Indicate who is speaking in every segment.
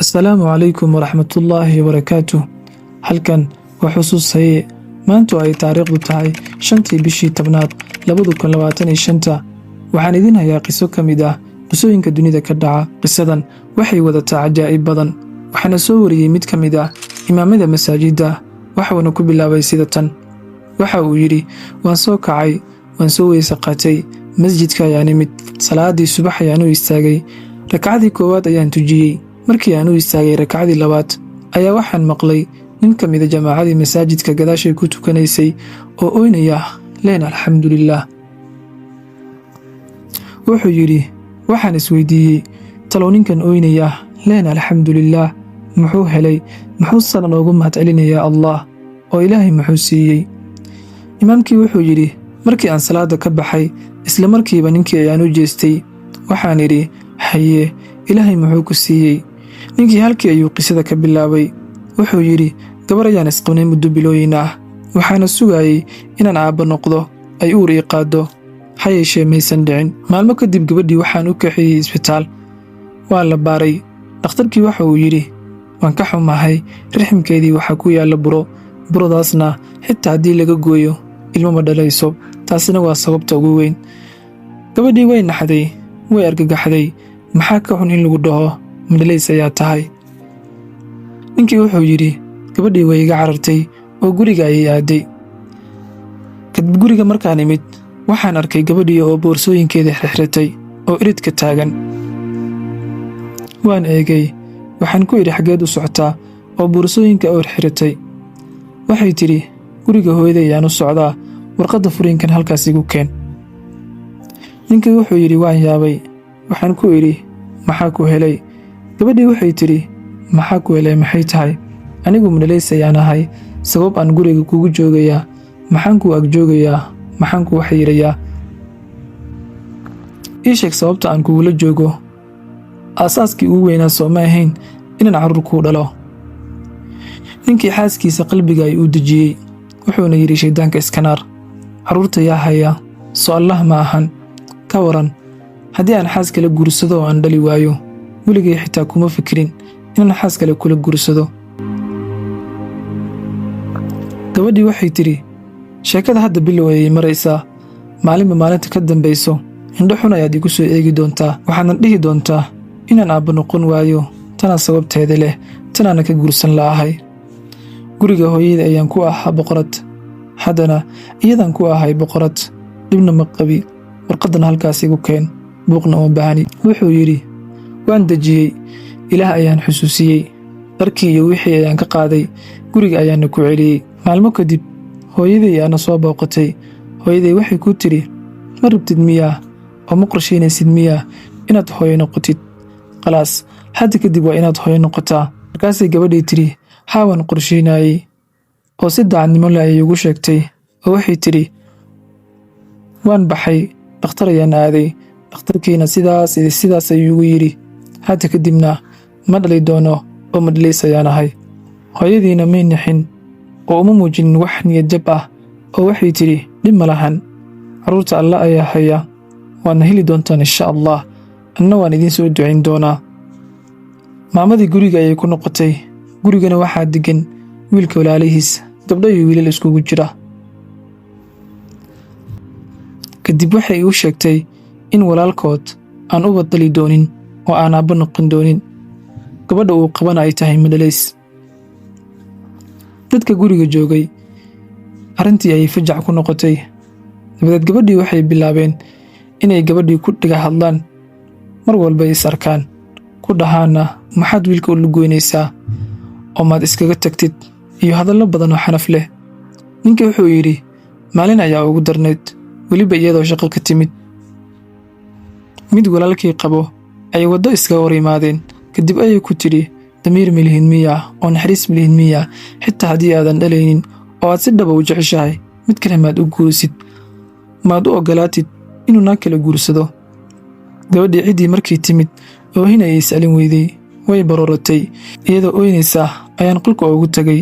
Speaker 1: Assalaamu calaykum waraxmatullaahi wabarakaatuh. Halkan waa Xusuus Haye. Maantu ay taariikhdu tahay 5-tii bishii 10aad 2025-ta, waxaan idin hayaa qiso ka mid ah qisooyinka dunida ka dhaca. Qisadan waxay wadataa cajaa'ib badan, waxaana soo wariyey mid ka mid ah imaamada masaajidda. Waxuuna ku bilaabay sida tan. Waxa uu yidhi: "Waan soo kacay, waan soo weyse qaatay, masjidka ayaan imid, salaadii subax ayaan u istaagay. Rakcadii koowaad ayaan tujiyey. Markii aan u istaagay rakcadii labaad ayaa waxaan maqlay nin ka mida jamaacadii masaajidka gadaashay ku tukanaysay oo oynaya, leen alxamdulilaah." Wuxuu yidhi: "Waxaan isweydiiyey, talow ninkan oynaya leen alxamdulilaah muxuu helay? Muxuu sana noogu mahadcelinayaa Allah oo Ilaahay muxuu siiyey?" Imaamkii wuxuu yidhi: "Markii aan salaada ka baxay, isla markiiba ninkii ayaan u jeestay. Waxaan idhi, 'Haye, Ilaahay muxuu ku siiyey?' Ninkii halkii ayuu qisada ka bilaabay. Wuxuu yidhi: 'Gabar ayaan isqabnay muddo bilooyin ah, waxaana sugaayey inaan aabba noqdo, ay uur ii qaaddo. Ha yeeshee maysan dhicin. Maalmo kadib gabadhii waxaan u kaxeeyey isbitaal. Waa la baaray. Dhakhtarkii waxa uu yidhi, "Waan ka xumahay, riximkeedii waxaa ku yaalla buro. Buradaasna xitaa haddii laga gooyo ilmo ma dhalayso. Taasina waa sababta ugu weyn." Gabadhii way naxday, way argagaxday. Maxaa ka xun in lagu dhaho madhalays ayaa tahay? Ninkii wuxuu yidhi: 'Gabadhii way iga carartay oo guriga ayay aaday. Kadib guriga markaan imid, waxaan arkay gabadhii oo boorsooyinkeeda xirxiratay oo iridka taagan. Waan eegay. Waxaan ku idhi, 'Xaggeed u socotaa oo boorsooyinka oo xirxiratay?' Waxay tidhi, 'Guriga hooyada ayaan u socdaa, warqadda furiinkan halkaas igu keen.'" Ninkii wuxuu yidhi: "Waan yaabay. Waxaan ku idhi, 'Maxaa ku helay?' Gabadhii waxay tidhi, 'Maxaa ku helay maxay tahay? Anigu madhalays ayaan ahay. Sabab aan guriga kugu joogayaa? Maxaan kuu ag joogayaa? Maxaan kuu xayirayaa? Ii sheeg sababta aan kugula joogo. Aasaaskii ugu weynaa soo ma ahayn inaan carruur kuu dhalo?'" Ninkii xaaskiisa qalbiga ay u dejiyey, wuxuuna yidhi: "Shayddaanka iska naar. Carruurta yaa haya? Soo Allah ma ahan? Ka waran haddii aan xaas kala guursado oo aan dhali waayo? Weligay xitaa kuma fikirin inaan xaas kale kula guursado." Gabadhii waxay tidhi: "Sheekada hadda bilow ayay maraysaa. Maalinba maalinta ka dambayso indho xun ayaad igu soo eegi doontaa. Waxaadna dhihi doontaa inaan aabba noqon waayo tanaa sababteeda leh, tanaana ka guursan la'ahay. Guriga hooyada ayaan ku ahaa boqorad, haddana iyadaan ku ahay boqorad. Dhibna ma qabi. Warqaddan halkaas igu keen, buuqna uma baahni." Wuxuu yidhi: "Waan dejiyey, Ilaah ayaan xusuusiyey, dharkii iyo wixii ayaan ka qaaday, guriga ayaana ku celiyey. Maalmo kadib hooyaday ayaana soo booqatay. Hooyaday waxay ku tidhi, 'Ma rabtid miyaa oo ma qorshaynaysid miyaa inaad hooyo noqotid? Khalaas, hadda kadib waa inaad hooyo noqotaa.' Markaasay gabadhii tidhi, 'Haa, waan qorshaynayey.' Oo si daacadnimo leh ayay ugu sheegtay, oo waxay tidhi, 'Waan baxay, dhakhtar ayaan aaday. Dhakhtarkiina sidaas iyo sidaas ayuu igu yidhi. Hadda kadibna ma dhali doono oo madhalays ayaan ahay.' Hooyadiina may nixin oo uma muujinin wax niyad jab ah, oo waxay tidhi, 'Dhib ma lahan, carruurta Alla ayaa haya, waadna heli doontaan insha Allah. Anna waan idiin soo ducayn doonaa.' Maamadii guriga ayay ku noqotay. Gurigana waxaa deggan wiilka walaalihiis, gabdho iyo wiilal iskugu jira. Kadib waxay igu sheegtay in walaalkood aan ubad dhali doonin oo aan aabbo noqon doonin, gabadha uu qabana ay tahay madhalays. Dadka guriga joogay arrintii ayay fajac ku noqotay. Dabadeed gabadhii waxay bilaabeen inay gabadhii ku dhiga hadlaan mar walba is arkaan, ku dhahaana, 'Maxaad wiilka u lugoynaysaa oo maad iskaga tagtid?' iyo hadallo badan oo xanaf leh. Ninkii wuxuu yidhi: 'Maalin ayaa ugu darnayd, weliba iyadoo shaqo ka timid, mid walaalkii qabo ay waddo iskaga hor yimaadeen. Kadib ayay ku tidhi, "Damiir milihin miya oo naxariis milihin miya? Xitaa haddii aadan dhalaynin oo aad si dhaba u jeceshahay, mid kale maad u guurisid? Maad u oggolaatid inuu naag kale guursado?" Gabadhii ciddii markii timid, oohin ayay is-alin weyday, way barooratay. Iyadoo ooynaysa ayaan qolka ugu tagay.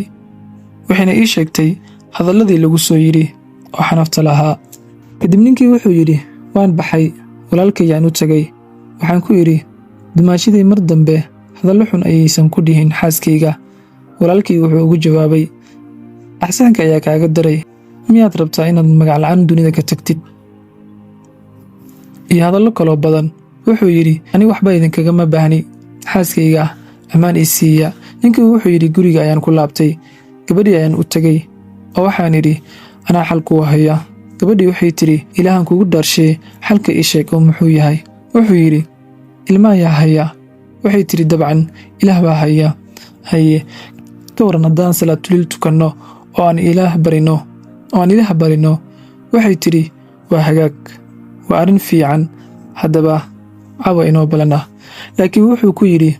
Speaker 1: Waxayna ii sheegtay hadalladii lagu soo yidhi oo xanafta lahaa. Kadib ninkii wuxuu yidhi: 'Waan baxay, walaalkayaan u tagay. Waxaan ku idhi, dumaashaday mar dambe Hadallo xun ayaysan ku dhihin xaaskayga. Walaalkii wuxuu ugu jawaabay, "Axsaanka ayaa kaaga daray, miyaad rabtaa inaad magac la'aan dunida ka tagtid?" iyo hadallo kaloo badan. Wuxuu yidhi, "Ani waxba idinkagama baahni, xaaskayga ammaan ii siiya." Ninkii wuxuu yidhi, "Guriga ayaan ku laabtay, gabadhii ayaan u tegey oo waxaan idhi, 'Anaa xal kuu haya.'" Gabadhii waxay tidhi, "Ilaahan kugu dhaarshee, xalka ii sheeg oo muxuu yahay?" Wuxuu yidhi, "Ilma ayaa haya?" Waxay tidhi, "Dabcan, Ilaah baa haya." "Haye, ka waran haddaan salaatuliil tukanno oo aan Ilaah barino?" Waxay tidhi, "Waa hagaag, waa arrin fiican, haddaba cawa inoo balan ah." Laakiin wuxuu ku yidhi,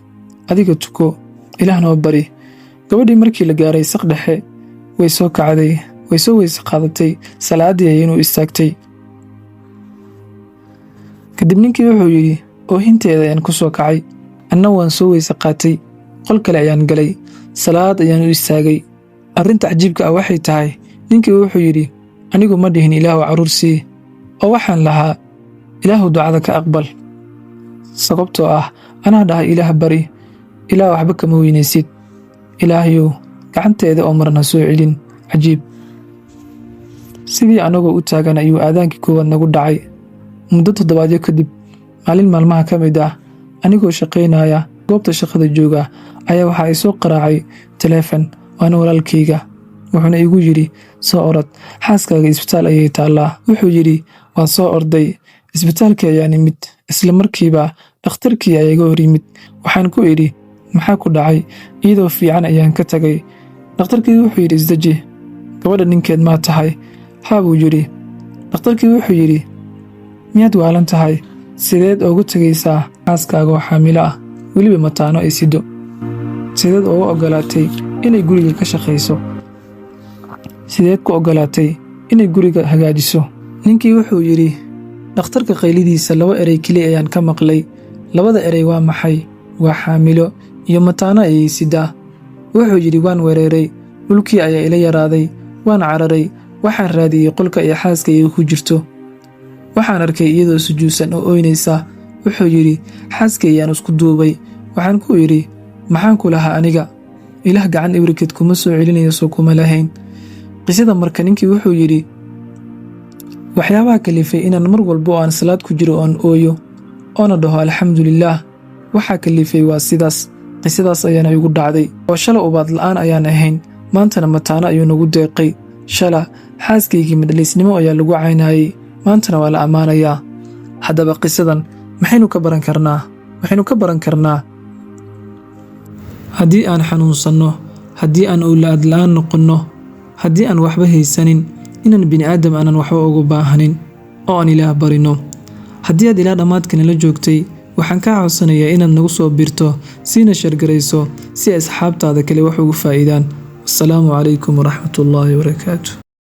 Speaker 1: "Adiga tuko, Ilaah noo bari." Gabadhii markii la gaaray saq dhexe way soo kacday, way soo weyse qaadatay, salaaddii ayay inuu istaagtay. Kadib ninkii wuxuu yidhi, "Oohinteeda ayaan ku soo kacay, anna waan soo weyse qaatay, qol kale ayaan galay, salaad ayaan u istaagay." Arrinta cajiibka ah waxay tahay, ninkii wuxuu yidhi, "Anigu ma dhihin Ilaahu carruur sii, oo waxaan lahaa Ilaahu ducada ka aqbal, sababtoo ah anaa dhahay Ilaah bari. Ilaah waxba kama weynaysid. Ilaahayow, gacanteeda oo maran ha soo celin." Cajiib. Sidii annagoo u taagan ayuu aadaankii koowaad nagu dhacay. Muddo toddobaadyo kadib, maalin maalmaha ka mid ah, anigoo shaqaynaya, goobta shaqada jooga, ayaa waxaa i soo qaraacay taleefon. Waana walaalkayga. Wuxuuna igu yidhi, "Soo orod, xaaskaaga isbitaal ayay taallaa." Wuxuu yidhi, "Waan soo orday, isbitaalkii ayaan imid. Isla markiiba dhakhtarkii ayaa iga hor yimid. Waxaan ku idhi, 'Maxaa ku dhacay? Iyadoo fiican ayaan ka tagay.'" Dhakhtarkii wuxuu yidhi, "Isdeji, gabadha ninkeed maa tahay?" "Haa," buu yidhi. Dhakhtarkii wuxuu yidhi, "Miyaad waalan tahay? Sideed ugu tegaysaa xaaskaaga oo xaamilo ah, weliba mataano ay sido? Sideed ugu oggolaatay inay guriga ka shaqayso? Sideed ku oggolaatay inay guriga hagaajiso?" Ninkii wuxuu yidhi, "Dhakhtarka qaylidiisa laba erey keliya ayaan ka maqlay. Labada erey waa maxay? Waa xaamilo iyo mataano ayay sidaa." Wuxuu yidhi, "Waan wereeray, dhulkii ayaa ila yaraaday, waan cararay. Waxaan raadiyey qolka ay xaaskayga ku jirto. Waxaan arkay iyadoo sujuudsan oo ooynaysa." Wuxuu yidhi, "Xaaskay ayaan isku duubay. Waxaan ku idhi, 'Maxaan ku lahaa aniga? Ilaah gacan ibrikeed kuma soo celinayo, soo kuma lahayn?'" Qisada marka ninkii wuxuu yidhi, "Waxyaabaha kalifay inaan mar walba oo aan salaad ku jiro oon ooyo oona dhaho alxamdulilaah, waxaa kalifay waa sidaas. Qisadaas ayaana igu dhacday oo shala ubaad la'aan ayaan ahayn, maantana mataano ayuu nagu deeqay. Shala xaaskaygii madhaliisnimo ayaa lagu caynayay, maantana waa la ammaanayaa." Haddaba qisadan maxaynu ka baran karnaa? Waxaynu ka baran karnaa, haddii aan xanuunsanno, haddii aan owlaad la'aan noqonno, haddii aan waxba haysanin, inaan bini'aadam aanan waxba ugu baahanin oo aan Ilaah barino. Haddii aad ilaa dhammaadka nala joogtay, waxaan kaa codsanayaa inaad nagu soo biirto, siina share garayso si ay asxaabtaada kale wax ugu faa'iidaan. Wasalaamu calaykum waraxmatullaahi wabarakaatu.